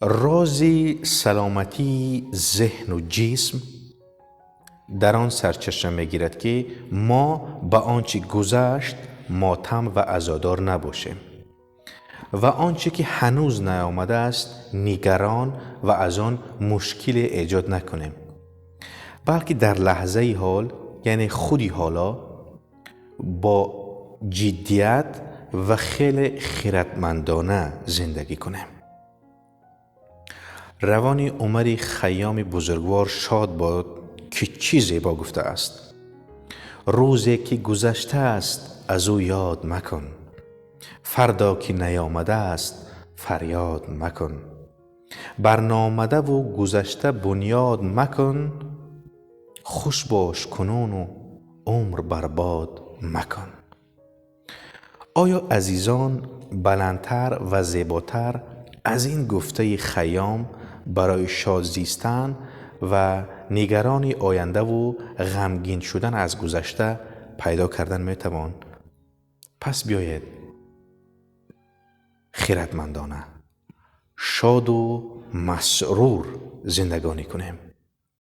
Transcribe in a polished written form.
Рози саломатии зеҳну ҷисм дар он сарчашма мегирад, ки мо ба он чӣ гузашт мотам ва азодор набошем ва он чӣ ки ҳанӯз наомадааст нигарон ва аз он мушкиле эҷод накунем, балки дар лаҳзаи ҳол, яъне худи ҳоло, бо ҷиддият ва хеле хиратмандона зиндагӣ кунем. Равони Умари Хайёми бузургвор шод бод, ки чӣ зебо гуфтааст: рӯзе ки гузаштааст аз ӯ ёд макун, фардо ки наёмадааст фарёд макун, бар номадаву гузашта бунёд макун, хуш бош кунуну умр барбод макун. Оё азизон, баландтар ва зеботар аз ин гуфтаи Хайём барои шод зистан ва нигарони ояндаву ғамгин шудан аз гузашта пайдо кардан метавон? Пас биёед хиратмандона, шоду масрур зиндагонӣ кунем.